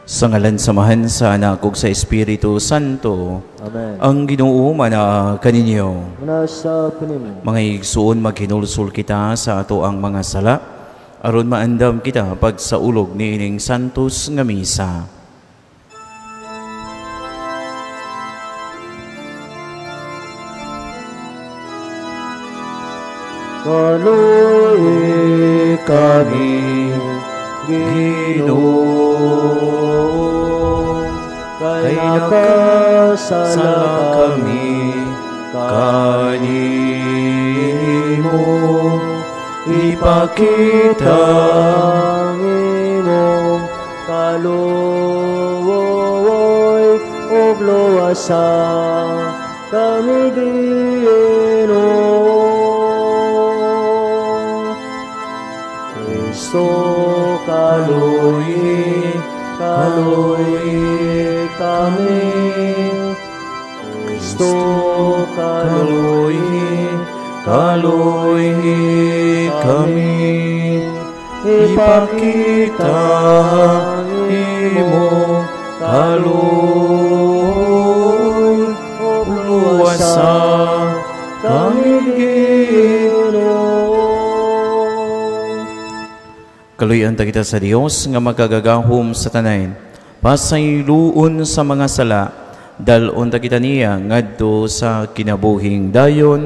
Sa ngalan sa Amahan, sa Anak ug sa Espiritu Santo. Amen. Ang Ginoo mana kaninyo. Manasa kanimo. Mga igsuon, maghinulsol kita sa atoang mga sala aron maandam kita pagsaulog niining santos nga misa. Kaluoy kami, Ginoo, kay nakasala kami kanimo. Ipakita ang imong kaluoy ug luwasa kami, Ginoo. Kristo, kaluoy, kaluoy kami. Kristo, kaluoy, kaluoy kami. Ipakita imong kaluoy ug luwasa kami, Ginoo. Kaluyan ta kita sa Dios nga magagagahom sa tanan. Pasayloon sa mga sala, dal-on ta kita niya ngadto sa kinabuhing dayon.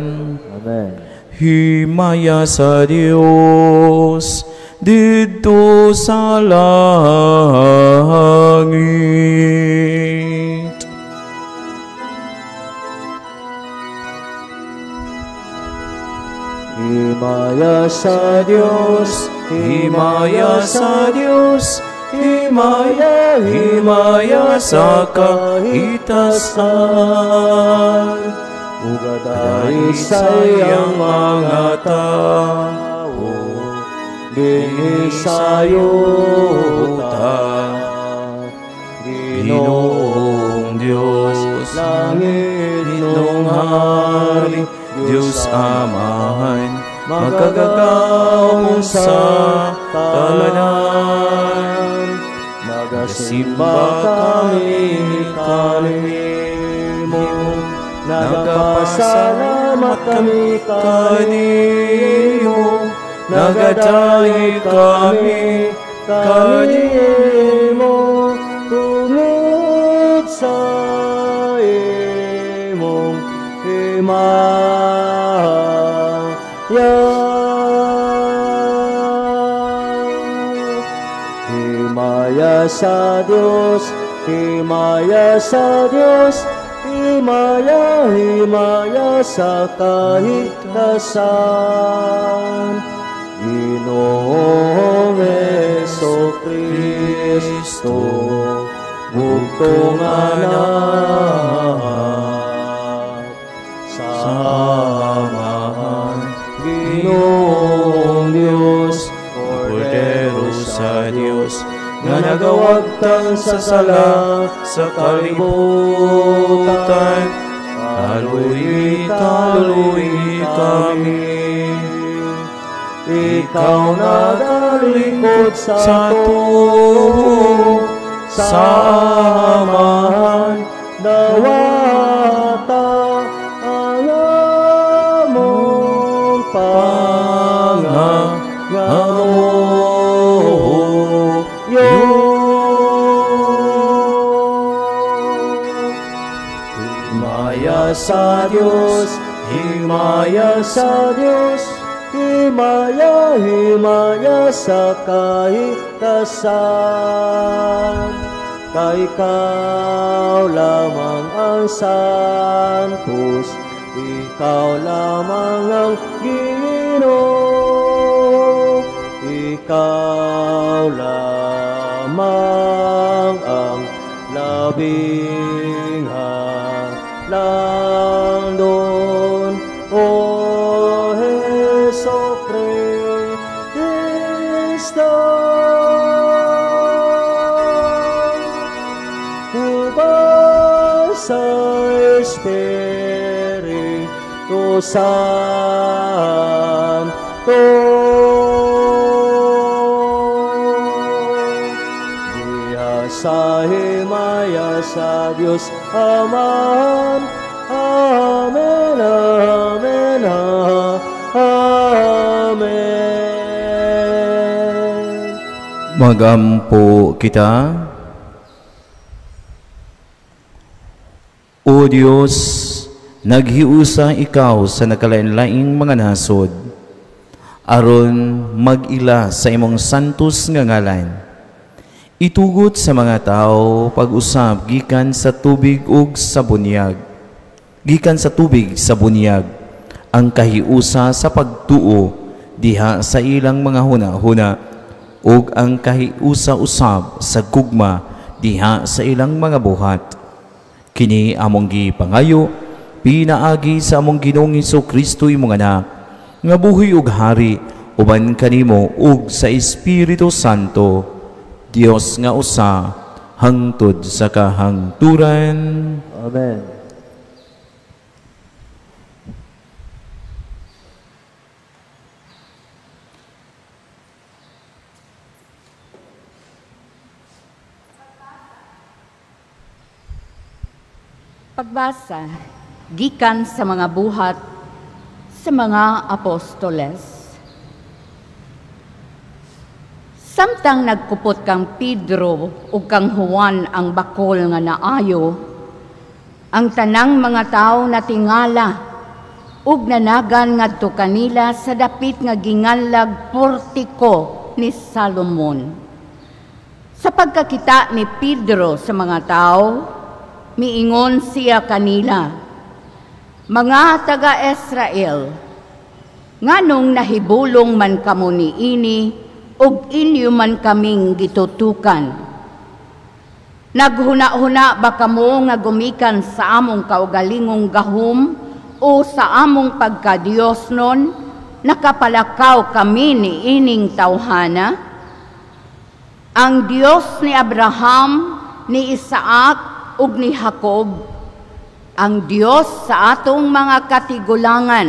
Amen. Himaya sa Dios didto sa langit. Himaya sa Dios, himaya sa Dios, himaya, himaya sa kahitasan. Ugaday sa iyang mga tao, dinhi sa yuta. Ginoong Dios, langit nung hari, Diyos Amahan, magkagagahom sa tanan. Nagasimba kami kanimo, nagapasalamat kami kanimo, nagadayi kami kanimo, tungod sa imong himaya. Himaya sa Dios, himaya sa Dios, himaya, himaya sa kahitasan. Ginoong Jesu-Kristo, bugtong anak sa Amahan, Ginoong Diyos, Kordero sa Diyos, nga nagawagtan sa sala sa kalibutan. Kaluoy, kaluoy kami. Ikaw nagalikod sa tuo, sa Amahan, dawata ang among pangangamuyo. Himaya sa Diyos, himaya sa Diyos, himaya, himaya sa kahitasan. Kay ikaw lamang ang santos, ikaw lamang ang Ginoo, ikaw lamang ang labing halandon, O Jesu-Kristo. Uban sa Espiritu Santo. Diha sa himaya sa Dios Amahan. Amen, amen, amen. Magampo kita. O Dios, naghiusa ikaw sa nakalain-laing mga nasod, aron mag-ila sa imong santos nga ngalan. Itugot sa mga tao pag-usab gikan sa tubig ug sa bunyag. Gikan sa tubig sa bunyag, ang kahiusa sa pagtuo diha sa ilang mga huna-huna, ug ang kahiusa-usab sa gugma diha sa ilang mga buhat. Kini among gipangayo pinaagi sa among Ginoong Hesukristo imong anak, nga buhi ug hari uban kanimo ug sa Espiritu Santo, Dios nga usa hangtod sa kahangturan. Amen. Pagbasa gikan sa mga buhat sa mga apostoles. Samtang nagkupot kang Pedro ug kang Juan ang bakol nga naayo, ang tanang mga tawo natingala ug nanagan ngadto kanila sa dapit nga ginganlag portiko ni Salomon. Sa pagkakita ni Pedro sa mga tawo, miingon siya kanila, "Mga taga-Israel, nganong nahibulong man kamo niini ug inyo man kaming gitutukan? Naghuna-huna ba kamo nga gumikan sa among kaugalingong gahom o sa among pagkadiyos nun, nakapalakaw kami niining tawhana? Ang Dios ni Abraham, ni Isaac ug ni Jacob, ang Dios sa atong mga katigulangan,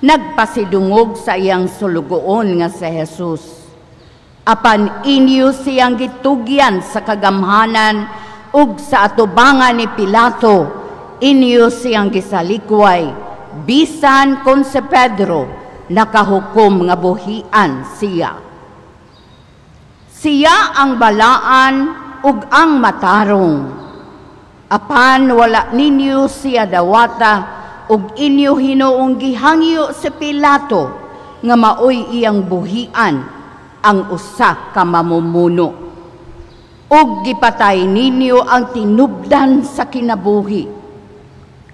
nagpasidungog sa iyang sulugoon nga si Jesus. Apan inyo siyang gitugyan sa kagamhanan ug sa atubangan ni Pilato, inyo siyang gisalikway, bisan kon si Pedro nakahukom nga buhian siya. Siya ang balaan ug ang matarong. Apan wala ninyo siya dawata ug inyo hinuong gihangyo si Pilato nga maoy iyang buhian ang usa ka mamumuno. Ug gipatay ninyo ang tinubdan sa kinabuhi.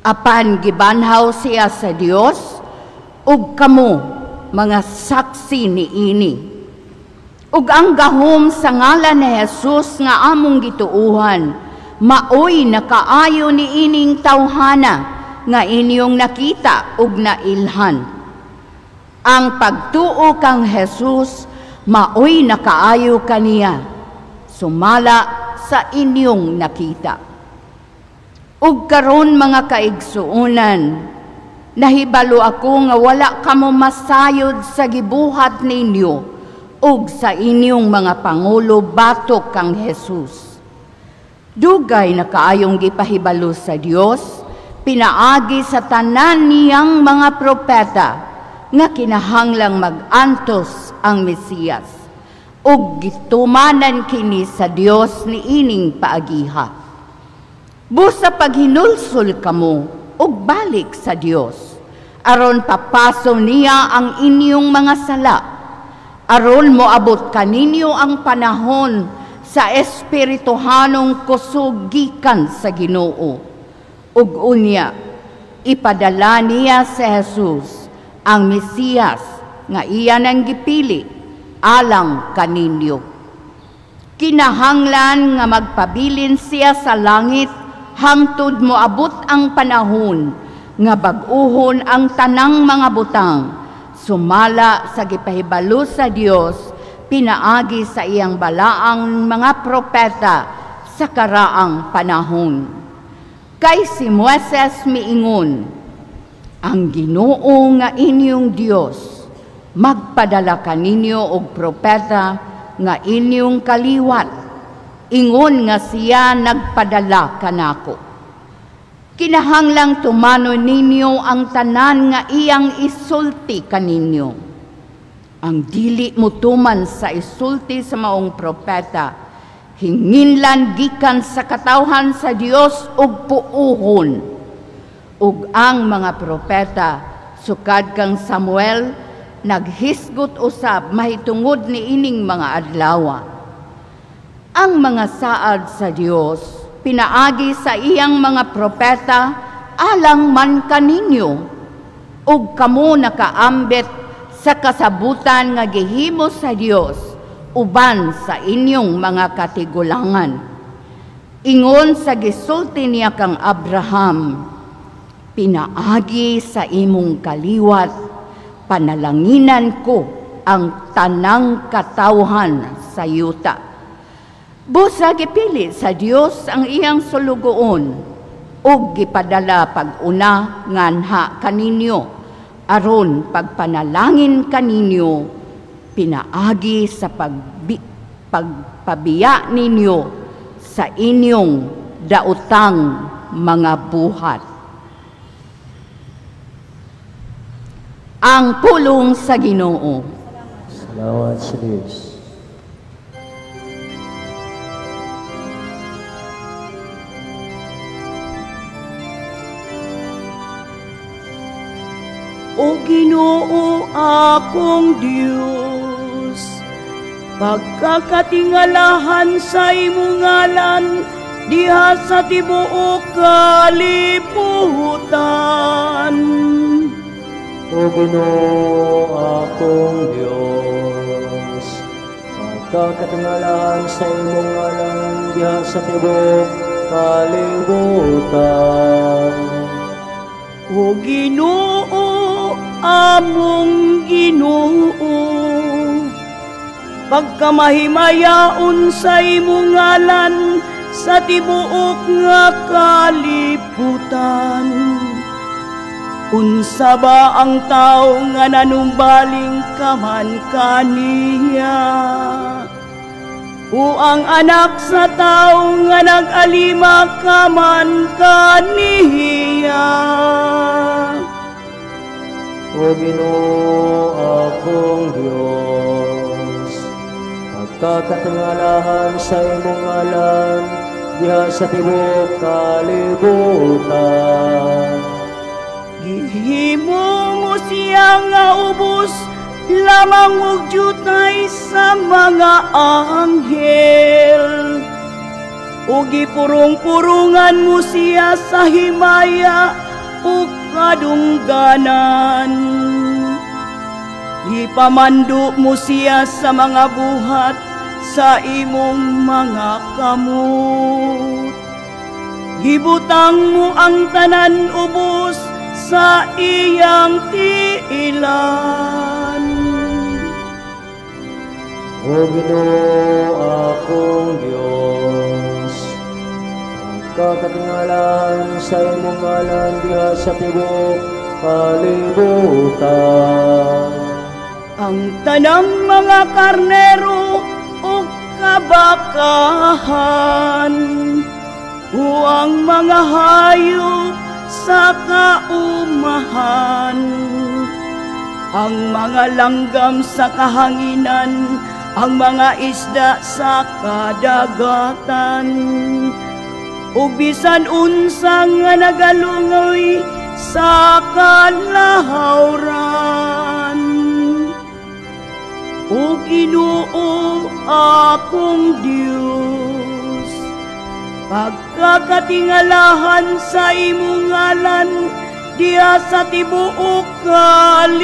Apan gibanhaw siya sa Dios ug kamo mga saksi niini. Ug ang gahom sa ngalan ni Jesus nga among gituohan, maoy nakaayo niining tawhana nga inyong nakita ug nailhan. Ang pagtuo kang Jesus maoy nakaayo kaniya, sumala sa inyong nakita. Ug karon mga kaigsuonan, nahibalo ako nga wala kamo masayod sa gibuhat ninyo ug sa inyong mga pangulo batok kang Jesus. Dugay na kaayong gipahibalo sa Dios, pinaagi sa tanan niyang mga propeta nga kinahanglang mag-antos ang Mesiyas, ug gitumanan kini sa Dios niining paagiha. Busa paghinulsol kamo ug balik sa Dios, aron papaso niya ang inyong mga sala, aron moabot kaninyo ang panahon sa espirituhanong kusog gikan sa Ginoo. Ug unya ipadala niya si Jesus ang Mesiyas nga iya nang gipili alang kaninyo. Kinahanglan nga magpabilin siya sa langit hangtod moabot ang panahon nga bag-uhon ang tanang mga butang, sumala sa gipahibalo sa Dios pinaagi sa iyang balaang mga propeta sa karaang panahon. Kay si Moises miingon, ang Ginoo nga inyong Dios magpadala kaninyo og propeta nga inyong kaliwat ingon nga siya nagpadala kanako. Kinahanglang tumanon ninyo ang tanan nga iyang isulti kaninyo. Ang dili mutuman sa isulti sa maong propeta, hinginlan gikan sa katawhan sa Dios ug puuhon. Ug ang mga propeta sukad kang Samuel naghisgot usab mahitungod niining mga adlawa. Ang mga saad sa Dios pinaagi sa iyang mga propeta alang man kaninyo, ug kamo nakaambit sa kasabutan nga gihimo sa Dios uban sa inyong mga katigulangan. Ingon sa gisulti niya kang Abraham, pinaagi sa imong kaliwat, panalanginan ko ang tanang katawhan sa yuta. Busa gipili sa Dios ang iyang sulugoon ug gipadala pag-una nganha kaninyo, aron pagpanalangin kaninyo, pinaagi sa pagpabiya ninyo sa inyong daotang mga buhat. Ang pulong sa Ginoo. Salamat sa Diyos. O Ginoo akong Dios, pagkakatingalahan sa imong ngalan diha sa tibuok kalibutan. O Ginoo akong Dios, pagkakatingalahan sa imong ngalan diha sa tibuok kalibutan. O Ginoo among Ginoo, pagkamahimayaon sa imong ngalan sa tibuok nga kalibutan. Unsa ba ang tawo nga nanumbaling ka man kaniya? O ang anak sa tawo nga nag-alima ka man kaniya? O Ginoo akong Dios, pagkakatingalahan sa imong ngalan diha sa tibuok kalibutan. Gihimo mo siya nga ubos lamang og jutay sa mga anghel, ug gipurong-purungan mo siya sa himaya ug kadungganan. Gipamando mo siya sa mga buhat sa imong mga kamot. Gibutang mo ang tanan ubos sa iyang tiilan. O Ginoo akong Dios, pagkakatingalahan sa imong ngalan diha sa tibuok kalibutan. Ang tanang mga karnero ug kabakahan, o ang mga hayop sa kaumahan, ang mga langgam sa kahanginan, ang mga isda sa kadagatan, ug bisan unsa nga nagalungoy sa kalahawran. O Ginoo akong Dios, pagkakatingalahan sa imong ngalan diha sa tibuok kalibutan.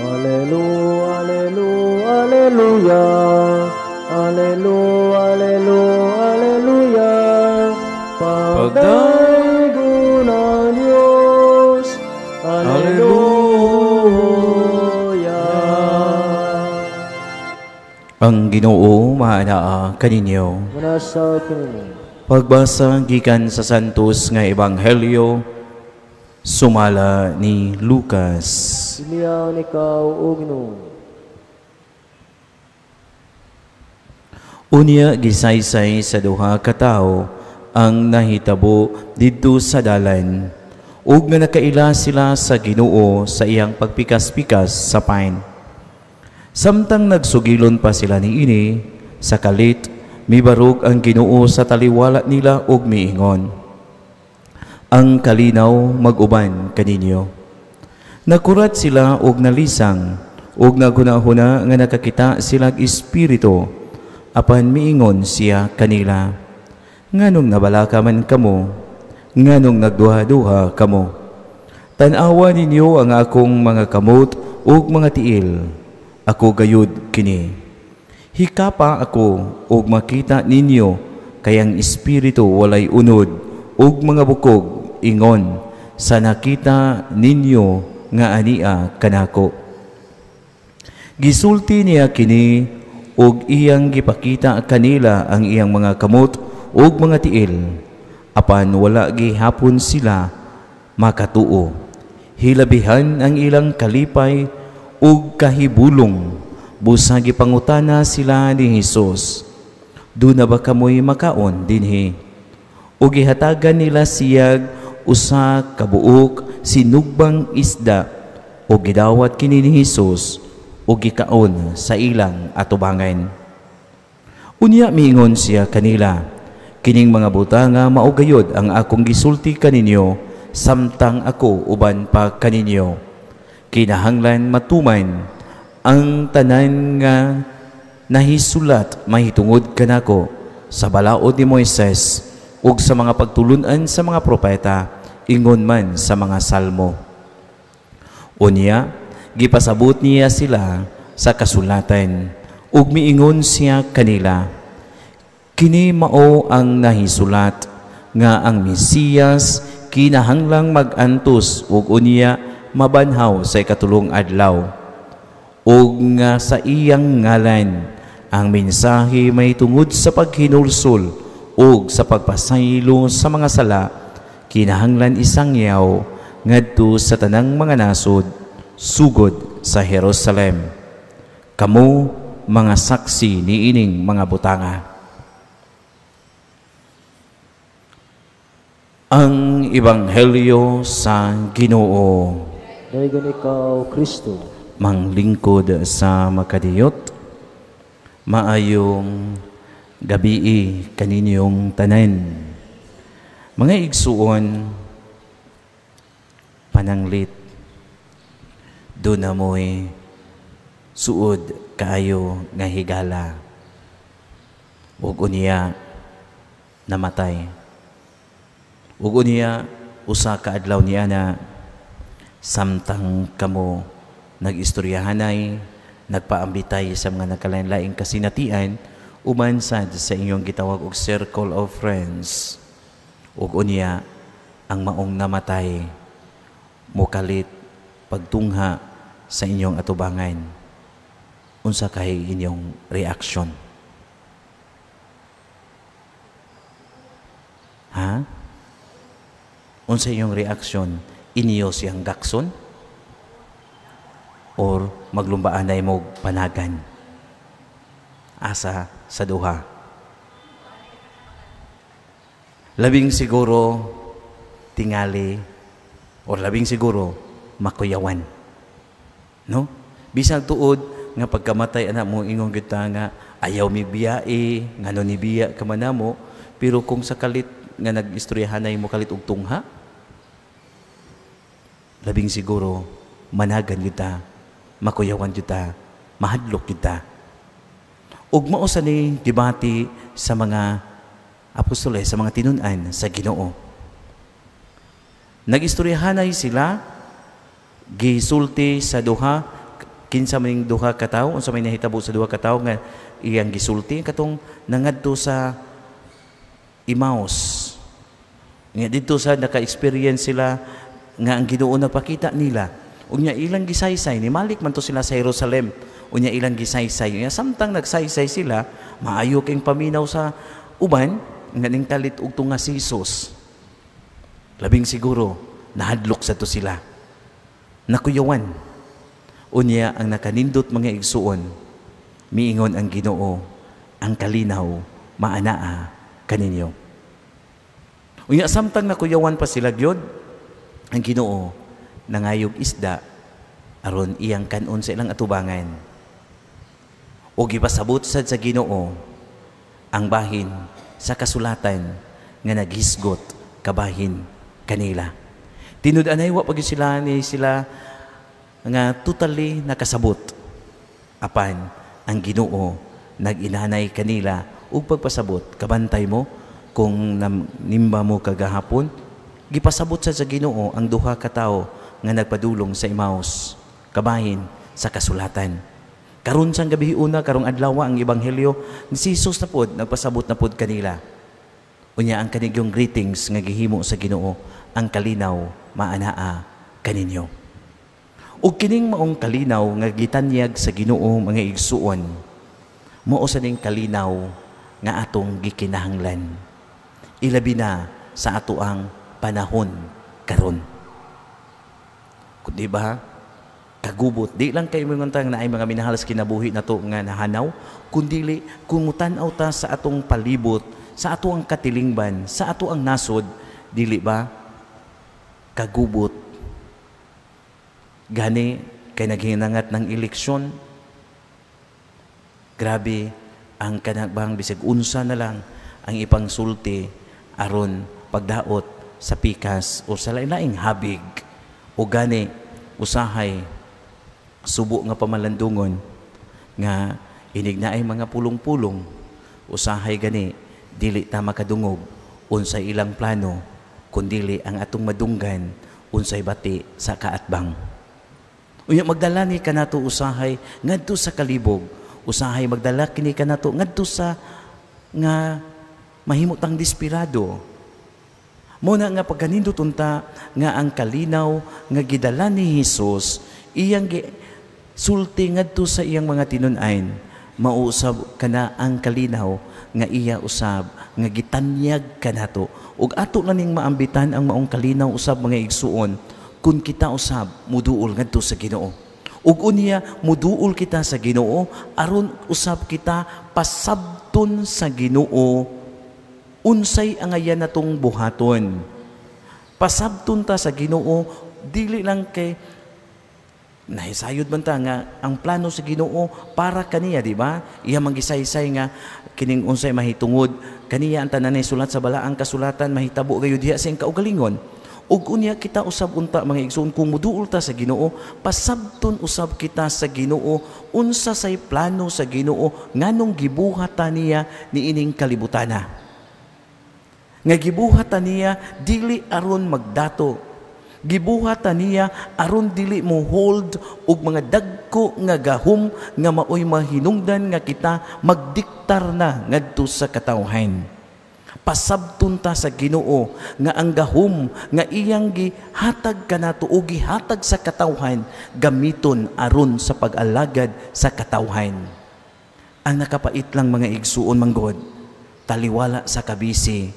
Alleluia, alleluia, alleluia, alleluia, alleluia, alleluia. Pagdaigo ng Diyos, alleluia. Ang Ginoo maanaa kaninyo. Manasa kaninyo. Pagbasa gikan sa Santos nga Ebanghelyo sumala ni Lucas. Dumuyaon ikaw, O Ginoo. Unya gisaysay sa duha ka tawo ang nahitabo didto sa dalan, ug nga nakaila sila sa Ginoo sa iyang pagpikas-pikas sa pain. Samtang nagsugilon pa sila niini, sa kalit mibarog ang Ginoo sa taliwala nila ug miingon, "Ang kalinaw mag-uban kaninyo." Nakurat sila og nalisang, ug naghuna-huna nga nakakita silag espiritu, apan miingon siya kanila, "Nganong nabalaka man kamo, nganong nagduha-duha kamo? Tan-awa ninyo ang akong mga kamot ug mga tiil, ako gayud kini. Hikapa ako ug makita ninyo, kay ang espiritu walay unod ug mga bukog ingon sa nakita ninyo nga ania kanako." Gisulti niya kini ug iyang gipakita kanila ang iyang mga kamot ug mga tiil, apan wala gihapon sila makatuo. Hilabihan ang ilang kalipay ug kahibulong, busa gipangutana sila ni Hesus, "Duna ba kamoy makaon dinhi?" Ug gihatagan nila siyag usa ka buok sinugbang isda, ug gidawat kini ni Hesus ug gikaon sa ilang atubangan. Unya miingon siya kanila, "Kining mga butanga mao gayud ang akong gisulti kaninyo samtang ako uban pa kaninyo. Kinahanglan matuman ang tanan nga nahisulat mahitungod kanako sa balaod ni Moises ug sa mga pagtulun-an sa mga propeta, ingon man sa mga salmo." Unya gipasabot niya sila sa kasulatan ug miingon siya kanila, "Kini mao ang nahisulat nga ang Mesiyas kinahanglang mag-antos ug unya mabanhaw sa ikatulong adlaw, ug nga sa iyang ngalan ang mensahe may tungod sa paghinulsol ug sa pagpasaylo sa mga sala kinahanglan isangyaw ngadto sa tanang mga nasod sugod sa Jerusalem. Kamo mga saksi niining mga butanga." Ang Ebanghelyo sa Ginoo. Dayon ikaw, Kristo. Manglingkod sa makadiyot, maayong gabii kaninyong tanan. Mga igsuon, pananglit, doon na mo'y suod kaayo nga higala, ug unya namatay. Ug unya usa ka adlaw niya na samtang kamo nag-istoryahanay, nagpaambitay sa mga nagkalain-laing kasinatian, uman sad sa inyong gitawag og circle of friends. Ug unya ang maong namatay mokalit pagtungha sa inyong atubangan. Unsa kay inyong reaksyon? Ha? Unsa inyong reaksyon? Inyo siyang gakson? Or maglumbaanay mo panagan? Asa sa duha. Labing siguro tingali, or labing siguro makuyawan. No? Bisag tuod nga pagkamatay anak mo ingon gyud ta nga ayaw mi biyae, ngano ni biya ka man namo, pero kung sa kalit nga nag-istoryahanay mo kalit og tungha, labing siguro managan gyud ta, makuyawan gyud ta, mahadlok gyud ta. Ug mao sa ni gibati sa mga apostoles, sa mga tinun-an sa Ginoo. Nag-istoryahanay sila, gisulti sa duha, kinsa may duha ka tawo, unsa may nahitabo sa duha ka tawo nga iyang gisulti katong nangadto sa Emmaus. Nga didto sa naka-experience sila nga ang Ginoo nagpakita nila. Unya ilang gisaysay, nimalik man to sila sa Jerusalem. Unya ilang gisaysay. Unya samtang nagsaysay sila, maayo king paminaw sa uban, nga ning kalit og tunga si Jesus. Labing siguro nahadlok sa to sila. Nakuyawan. Unya ang nakanindot, mga igsuon, miingon ang Ginoo, "Ang kalinaw maanaa kaninyo." Unya samtang nakuyawan pa sila gyud, ang Ginoo nangayog isda aron iyang kanon sa ilang atubangan. O gipasabot sad sa Ginoo ang bahin sa kasulatan nga naghisgot kabahin kanila. Tinud-anay wa pag sila ni sila nga totally nakasabot. Apan ang Ginoo nag-inanay kanila ug pagpasabot. Kabantay mo kung nimba mo kagahapon, gipasabot sa Ginoo ang duha ka tawo nga nagpadulong sa Emmaus kabahin sa kasulatan. Karon sang gabi una, karong adlaw, ang ebanghelyo ni Jesus na pod nagpasabot na pod kanila. Unya ang kanigyong greetings nga gihimo sa Ginoo, "Ang kalinaw maanaa kaninyo." Ug kining maong kalinaw nga gitanyag sa Ginoo, mga igsuon, mao sa ning kalinaw nga atong gikinahanglan. Ilabi na sa ato ang panahon karon. Di ba? Kagubot. Di lang kay mga na ay mga minahal sa kinabuhi nato nga nahanaw, kundili kung mutan-aw ta sa atong palibot, sa ato ang katilingban, sa ato ang nasod, dili ba? Kagubot. Gani kay naghinangat ng eleksyon. Grabe ang kanabang bisag unsa na lang ang ipangsulti aron pagdaot sa pikas o sa lain-laing habig. O gani usahay subo nga pamalandungon nga inig na ay mga pulong-pulong, usahay gani dili ta makadungog unsay ilang plano, kundili ang atong madunggan unsay bati sa kaatbang. Unya magdala ni kanato usahay ngadto sa kalibog, usahay magdala kini kanato ngadto sa nga mahimo tang desperado. Mo na nga pagkanindot unta nga ang kalinaw nga gidala ni Hesus, iyang sulti ngadto sa iyang mga tinun-an, mausab kana ang kalinaw nga iya usab nga gitanyag kanato. Ug ato na ning maambitan ang maong kalinaw usab, mga igsuon, kun kita usab muduol ngadto sa Ginoo. Ug unya muduol kita sa Ginoo aron usab kita pasabton sa Ginoo unsay angayan natong buhaton. Pasabton ta sa Ginoo, dili lang kay nahisayod man ta nga ang plano sa Ginoo para kaniya, di ba? Iya manggisaysay nga kining unsay mahitungod kaniya ang tanan sulat sa balaang kasulatan mahitabo gayud diha sa iyang kaugalingon. Ug unya kita usab unta, mga igsoon, kung muduol ta sa Ginoo, pasabton usab kita sa Ginoo unsa say plano sa Ginoo nganong gibuhatan niya niining kalibutana. Nga gibuhatan niya dili aron magdato. Gibuhatan niya aron dili mo hold og mga dagko nga gahom nga maoy mahinungdan nga kita magdiktar na ngadto sa katawhan. Pasabton ta sa Ginoo nga ang gahom nga iyang gihatag kanato o gihatag sa katawhan gamiton aron sa pag-alagad sa katawhan. Ang nakapait lang, mga igsuon manggod, taliwala sa kabisi,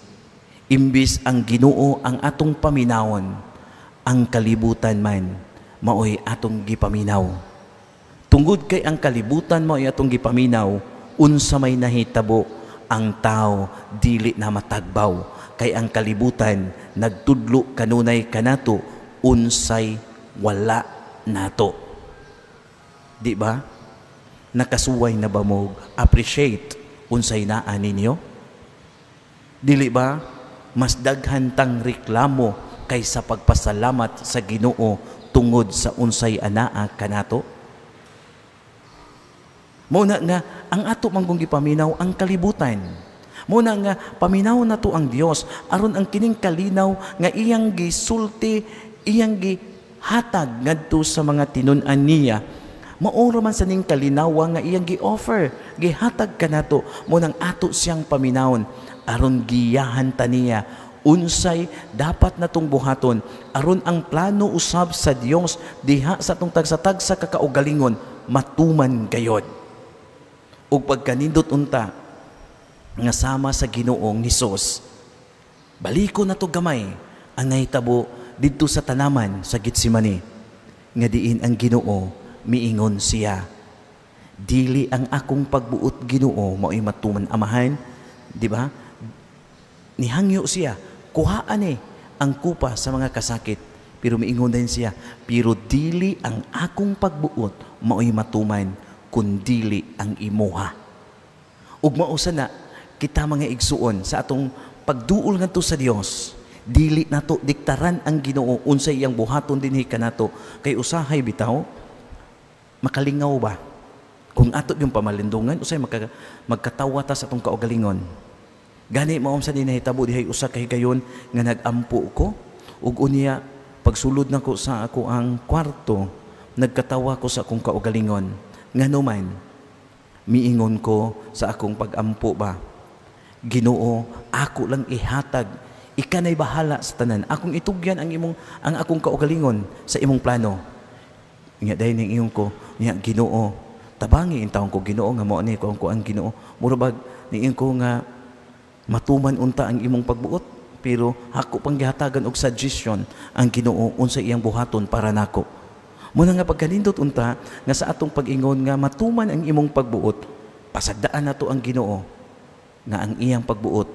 imbis ang Ginoo ang atong paminawon, ang kalibutan man maoy atong gipaminaw. Tungod kay ang kalibutan maoy atong gipaminaw, unsa may nahitabo, ang tao dili na matagbaw kay ang kalibutan nagtudlo kanunay kanato unsay wala nato. Di ba? Nakasuway na ba mo appreciate unsay naa ninyo? Dili ba mas daghan tang reklamo kaysa pagpasalamat sa Ginoo tungod sa unsay anaa kanato? Muna nga ang ato manggong gipaminaw ang kalibutan. Muna nga paminaw nato ang Dios aron ang kining kalinaw nga iyang gisulti, iyang gihatag ngadto sa mga tinun-an niya, maoro man sa ning kalinawa nga iyang gi-offer, gihatag kanato, mo nang ato siyang paminawon aron giyahan ta niya unsay dapat natong buhaton aron ang plano usab sa Dios diha sa atong tagsa-tagsa kakaugalingon matuman gayod. Ug pagkanindot unta nga sama sa Ginoong Hesus. Baliko na to gamay ang nahitabo didto sa tanaman sa Getsemane, nga diin ang Ginoo miingon siya, dili ang akong pagbuot Ginoo mao'y matuman Amahan, di ba? Nihangyo siya, kuhaan ang kupa sa mga kasakit, pero miingon din siya, pero dili ang akong pagbuot mao'y matuman kun dili ang imuha. Ug mao sana kita mga igsuon sa atong pagduol ngadto sa Dios, dili nato diktaran ang Ginoo unsay iyang buhaton dinhi kanato, kay usahay bitaw makalingaw ba kung ato yung pamalindungan, usay magkatawa ta sa atong kaugalingon. Gani mao sa dinahitabo dihay usa ka higayon nga nagampo ko ug unya pagsulod nako sa ako ang kwarto, nagkatawa ko sa akong kaugalingon. Nganuman miingon ko sa akong pagampo ba, Ginoo, ako lang ihatag, ikanay bahala sa tanan. Akong itugyan ang akong kaugalingon sa imong plano. Nya dahil ning ingon ko, nya Ginoo, tabangi in taon ko Ginoo nga mao ni ko ang Ginoo. Mura bag niingon ko nga matuman unta ang imong pagbuot, pero ako pang gihatagan og suggestion ang Ginoo unsa iyang buhaton para nako. Muna nga pagkanindot unta nga sa atong pag-ingon nga matuman ang imong pagbuot, pasagdaan nato ang Ginoo nga ang iyang pagbuot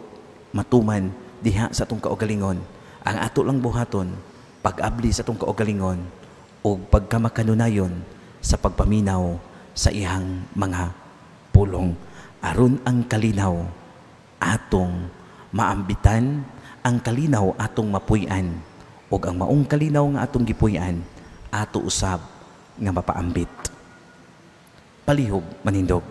matuman diha sa atong kaugalingon. Ang ato lang buhaton, pag-abli sa atong kaugalingon o pagkamakanunayon sa pagpaminaw sa iyang mga pulong. Aron ang kalinaw atong maambitan, ang kalinaw atong mapuy-an, ug ang maong kalinaw nga atong gipuy-an ato usab nga mapaambit. Palihog manindog.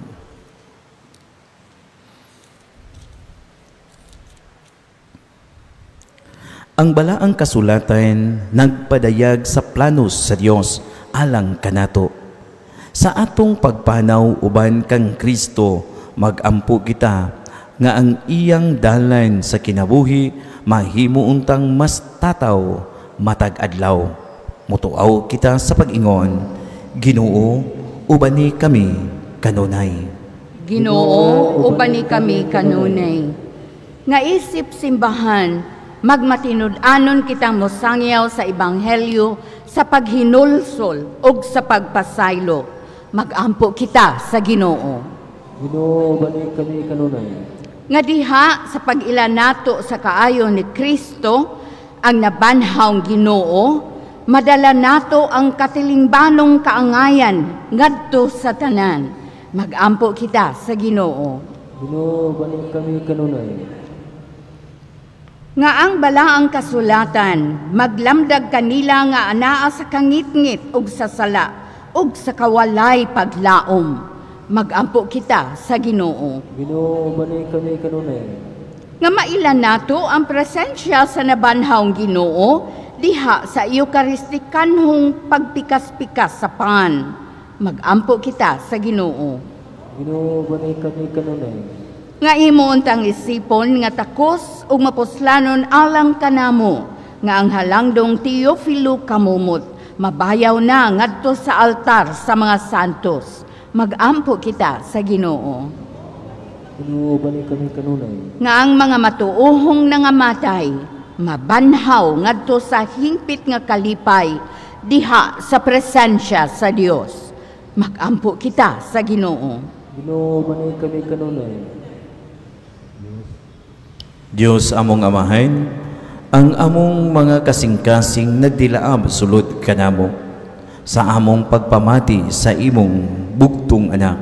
Ang balaang kasulatan nagpadayag sa planos sa Dios alang kanato. Sa atong pagpanaw uban kang Kristo, magampo kita nga ang iyang dalan sa kinabuhi mahimo untang mas tataw matag adlaw. Mutuaw kita sa pag-ingon, Ginoo, ubani kami kanunay. Ginoo, ubani kami kanunay. Nga isip simbahan, magmatinud-anon kitang mosangyaw sa ebanghelyo sa paghinulsol ug sa pagpasaylo. Magampo kita sa Ginoo. Ginoo, ubani kami kanunay. Nga diha sa pag-ila nato sa kaayo ni Kristo ang nabanhawng Ginoo, madala nato ang katilingbanong kaangayan ngadto sa tanan. Magampo kita sa Ginoo. Ginoo, ubani kami kanunay. Nga ang balaang kasulatan maglamdag kanila nga anaa sa kangitngit ug sa sala ug sa kawalay paglaom. Magampo kita sa Ginoo. Ginoo, ubani kami kanunay. Nga maila nato ang presensya sa nabanhawng Ginoo diha sa Eukaristikanhong pagpikas-pikas sa pan. Magampo kita sa Ginoo. Ginoo, ubani kami kanunay. Nga imo untang isipon nga takos ug mapuslanon alang kanamo nga ang halangdong Teofilo kamumot mabayaw na ngadto sa altar sa mga santos. Magampo kita sa Ginoo. Ginoo, ubani kami kanunay. Nga ang mga matuohong nangamatay mabanhaw ngadto sa hingpit nga kalipay diha sa presensya sa Dios. Magampo kita sa Ginoo. Ginoo, ubani kami kanunay. Dios among Amahan, ang among mga kasing-kasing nagdilaab sulod kanamo sa among pagpamati sa imong bugtong anak.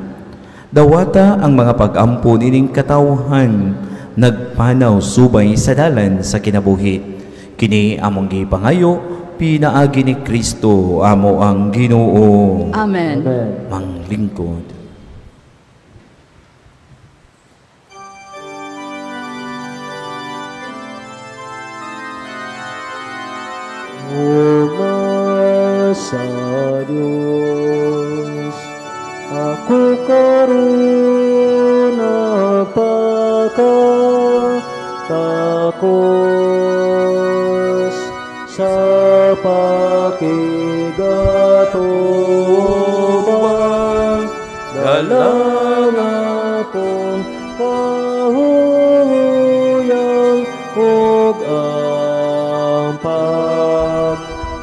Dawata ang mga pag-ampo nining katawhan nagpanaw subay sa dalan sa kinabuhi. Kini among gipangayo pinaagi ni Kristo amo ang Ginoo. Amen. Amen. Manglingkod. Uma sa Diyos, ako karon napakatakos sa pakigatubang dalang akong kahuman.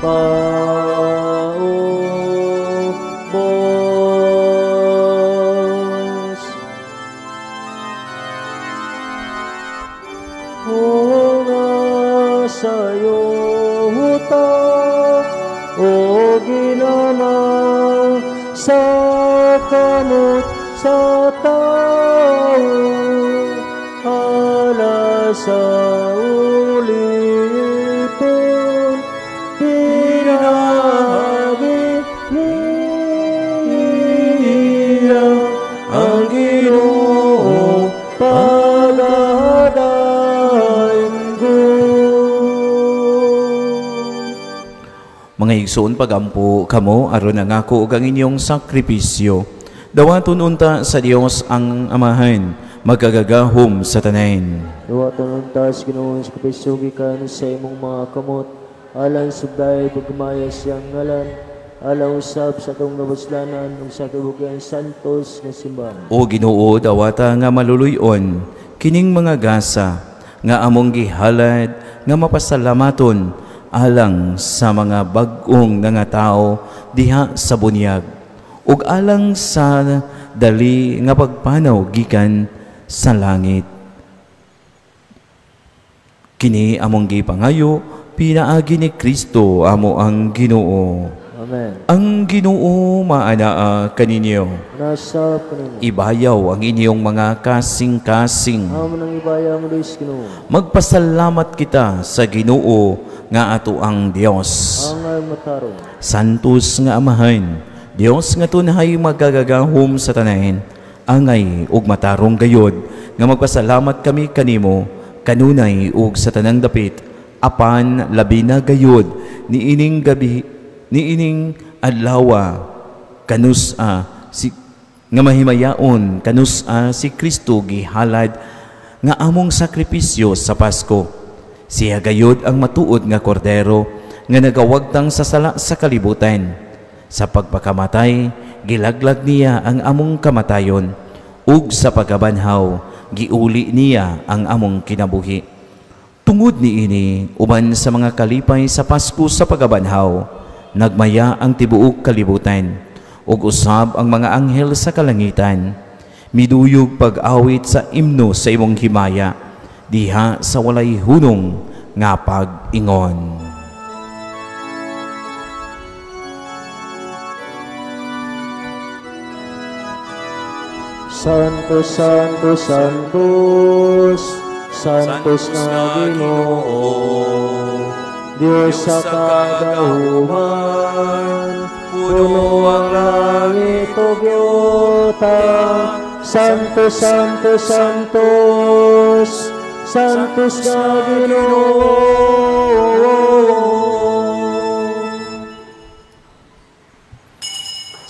Paubos. O nga sayo ta, o ginamang sa kamot sa tao, ala sa ulipon, pinaagi niya ang Ginoo pagadayon. Mga igsoon, pagampo kamo aron nangako og ang inyong sakripisyo. Dawaton unta sa Dios ang Amahan, magagagahom sa tanan. Dawaton unta sa Ginoo sa sakripisyo gikan sa imong mga kamot, alang sa dayay pagmaya siyang ngalan, alang usab sa atong nabuslanan ug sa tibuok santos nga simbahan. O Ginoo, dawata nga maluluy-on kining mga gasa nga among gihalad nga mapasalamaton alang sa mga bag-ong nangatao diha sa bunyag ug alang sa dali nga pagpanaw gikan sa langit. Kini among gipangayo pinaagi ni Kristo amo ang Ginoo. Amen. Ang Ginoo maanaa kaninyo. Nasa kanimo. Ibayaw ang inyong mga kasing-kasing. Amo nang ibayaw ang Dios Ginoo. Magpasalamat kita sa Ginoo nga ato ang Dios. Angay matarong. Santos nga Amahan, Dios nga tunhay magagagahom sa tanan, angay ug matarong gayod nga magpasalamat kami kanimo kanunay ug sa tanang dapit, apan labi na gayod niining gabi, niining adlawa kanus-a si nga mahimayaon kanus-a si Kristo gihalad nga among sakripisyo sa Pasko. Siya gayod ang matuod nga kordero nga nagawagtang sa sala sa kalibutan. Sa pagpakamatay, gilaglag niya ang among kamatayon, ug sa pagkabanhaw, giuli niya ang among kinabuhi. Tungod niini, uban sa mga kalipay sa Pasko sa pagkabanhaw, nagmaya ang tibuok kalibutan, ug usab ang mga anghel sa kalangitan. Miduyog pag-awit sa imno sa imong himaya, diha sa walay hunong nga pag-ingon. Santo, Santo, Santos, Santos nga Ginoo, Dios sa kagahuman, puno ang langit ug yuta. Santo, Santo, Santos, Santos nga Ginoo.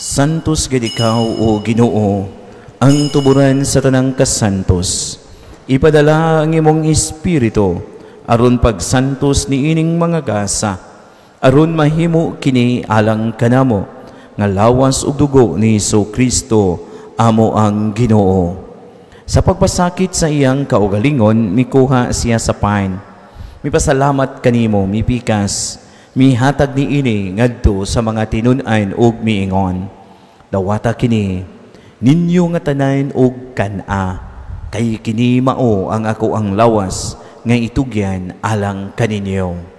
Santos gid ikaw, o Ginoo, ang tuburan sa tanang kasantos. Ipadala ang imong espiritu aron pagsantos niining mga gasa, aron mahimo kini alang kanamo nga lawas ug dugo ni Jesu Kristo amo ang Ginoo. Sa pagpasakit sa iyang kaugalingon, mikuha siya sa pan. Mipasalamat kanimo, mipikas, mihatag niini ngadto sa mga tinun-an ug miingon. Dawata kini ninyo nga tanan og kan-a, kay kini mao ang ako ang lawas nga itugyan alang kaninyo.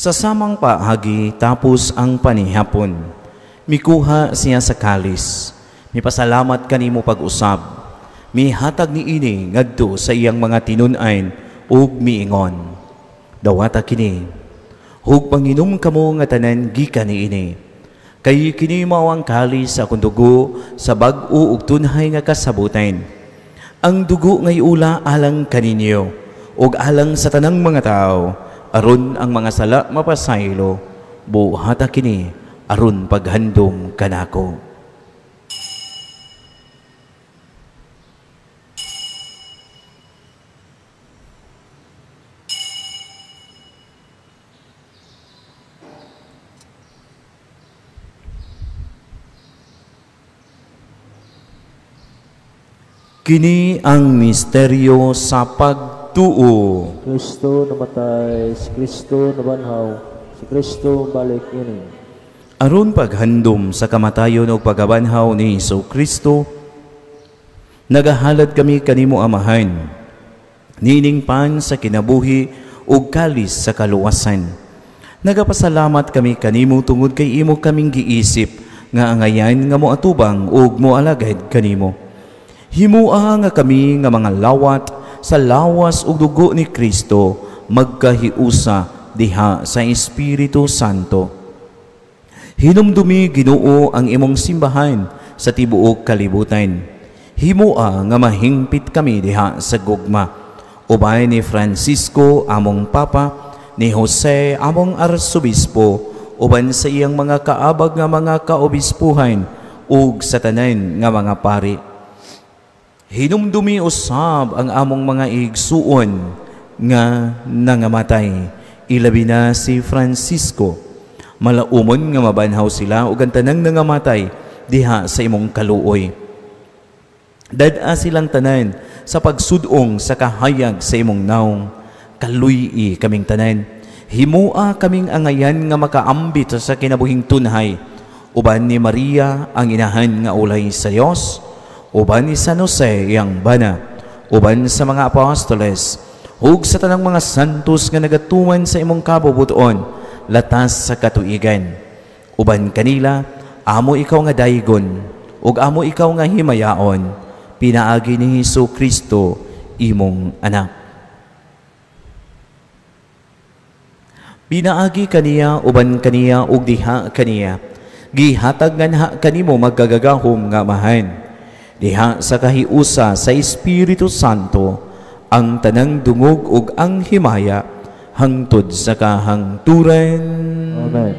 Sa samang paagi tapos ang panihapon, mikuha siya sa kalis, mipasalamat kanimo pag-usab, mihatag niini ngadto sa iyang mga tinun-an ug miingon. Dawata kini, hug panginom kamo nga tanan gikan niini, kay kini mao ang kalis sa akong dugo sa bag-o ug tunhay nga kasabutan. Ang dugo ngay ula alang kaninyo ug alang sa tanang mga tawo, aron ang mga sala mapasaylo. Buhata kini aron paghandom kanako. Kini ang misteryo sa pagtuo. Kristo namatay, si Kristo nabanhaw, si Kristo balik ini. Aron paghandom sa kamatayon ug pagabanhaw ni Hesus Kristo, nagahalad kami kanimo Amahan, nining pan sa kinabuhi ug kalis sa kaluwasan. Nagapasalamat kami kanimo tungod kay imo kaming giisip nga angayan nga moatubang ug moalagad kanimo. Himua nga kami nga mga lawat sa lawas ug dugo ni Kristo magkahiusa diha sa Espiritu Santo. Hinumdumi Ginoo ang imong simbahan sa tibuok kalibutan. Himua nga mahingpit kami diha sa gugma. Uban ni Francisco among Papa, ni Jose among Arsobispo, uban sa iyang mga kaabag nga mga kaobispuhan ug sa tanan nga mga pari. Hinumdumi usab ang among mga igsuon nga nangamatay, ilabi na si Francisco. Malaumon nga mabanhaw sila ug ang tanang nangamatay diha sa imong kaluoy. Dad-a silang tanan sa pagsudong sa kahayag sa imong naong. Kaluy-i kaming tanan. Himua kaming angayan nga makaambit sa kinabuhing tunhay. Uban ni Maria ang inahan nga ulay sa Dios, uban ni San Jose iyang bana, uban sa mga apostoles, ug sa tanang mga santos nga nagatuman sa imong kabubuton, latas sa katuigan. Uban kanila, amo ikaw nga daygon, ug amo ikaw nga himayaon, pinaagi ni Hesus Kristo imong anak. Pinaagi kaniya, uban kaniya, ug diha kaniya, gihatag nganha kanimo magkagagahom nga Amahan. Diha sa kahiusa sa Espiritu Santo, ang tanang dungog ug ang himaya, hangtod sa kahangturan. Amen.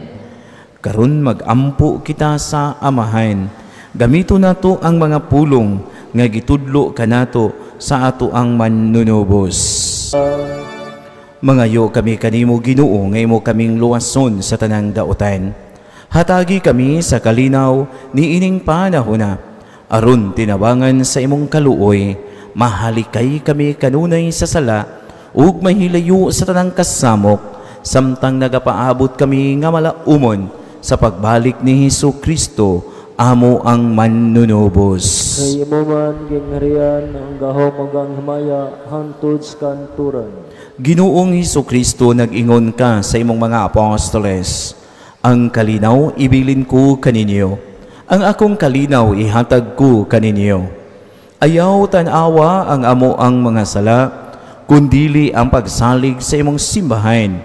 Karon magampo kita sa Amahan. Gamito nato ang mga pulong nga gitudlo kanato sa ato ang manunubos. Mangayo kami kanimo Ginoo nga imo kaming luwason sa tanang dautan. Hatagi kami sa kalinaw niining panahona, aron tinabangan sa imong kaluoy, mahalikay kami kanunay sa sala ug mahilayo sa tanang kasamok, samtang nagapaabot kami nga malaumon sa pagbalik ni Hesus Kristo, amo ang manunubos. Kay imo man gingharian ang gahom ug ang himaya hangtod sa kanturan. Ginoong Hesus Kristo, nag-ingon ka sa imong mga apostoles, ang kalinaw ibilin ko kaninyo, ang akong kalinaw ihatag ko kaninyo. Ayaw tan-awa ang amo ang mga sala, kundili ang pagsalig sa imong simbahan,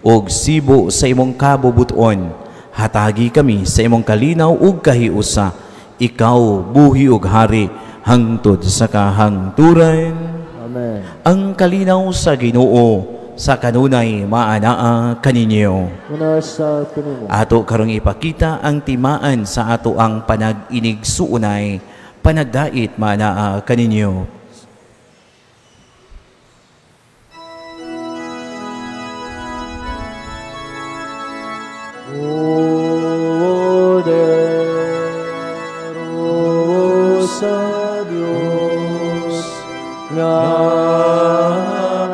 og sibo sa imong kabubuton. Hatagi kami sa imong kalinaw ug kahiusa. Ikaw buhi ug hari hangtod sa kahangturan. Amen. Ang kalinaw sa Ginoo sa kanunay maanaa kaninyo. Una sa kanimo. Ato karong ipakita ang timaan sa ato ang panag-inig suunay, panagdait maanaa kaninyo. Poderosa Dios nga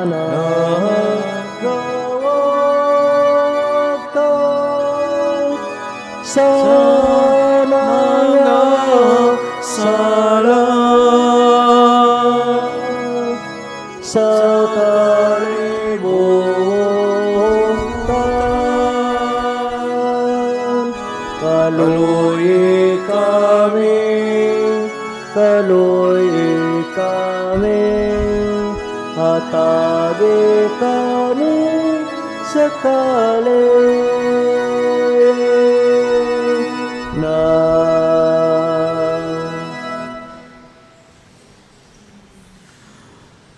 nagawagtang sa mga sala sa kalibutan. Kaluoy kami, kaluoy kami, hatagi kami sa kalinaw.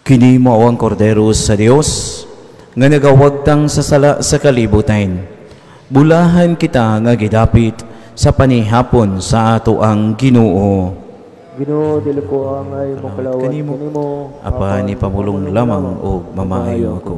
Kini mao ang kordero sa Dios nga nagawagtang sa sala sa kalibutan. Bulahan kita nga gidapit sa panihapon sa ato ang Ginoo. Ginoo, dili ko angay mokalawat kanimo, kanimo, apan ipamulong lamang og mamaayo ako.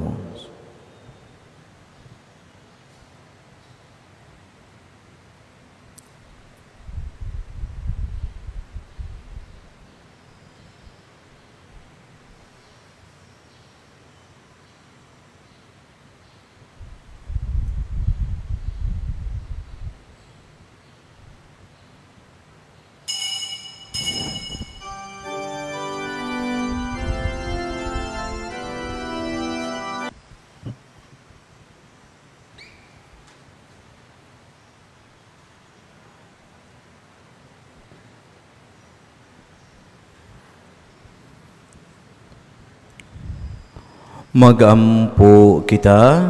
Magampo kita.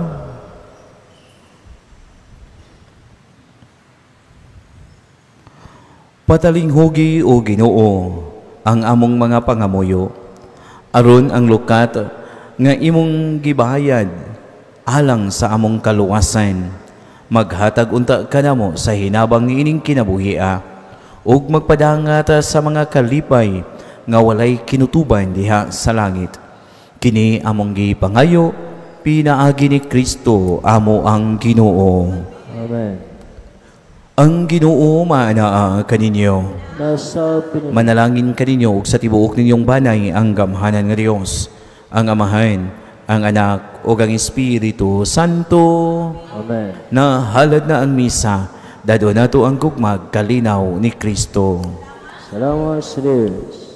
Patalinghugi o Ginoo ang among mga pangamuyo, aron ang lukat nga imong gibayad alang sa among kaluwasan, maghatag unta kanamo sa hinabang niining kinabuhia, ug magpadangat sa mga kalipay nga walay kinutuban diha sa langit. Kini among gipangayo pinaagi ni Kristo amo ang Ginoo. Amen. Ang Ginoo maanaa kaninyo. Nasa Manalangin kaninyo ug sa tibuok ninyong banay ang gamhanan nga Dios, ang Amahan, ang Anak ug ang Espiritu Santo. Amen. Nahalad na ang misa, dado nato ang gugmag kalinaw ni Kristo. Salamat sa Diyos.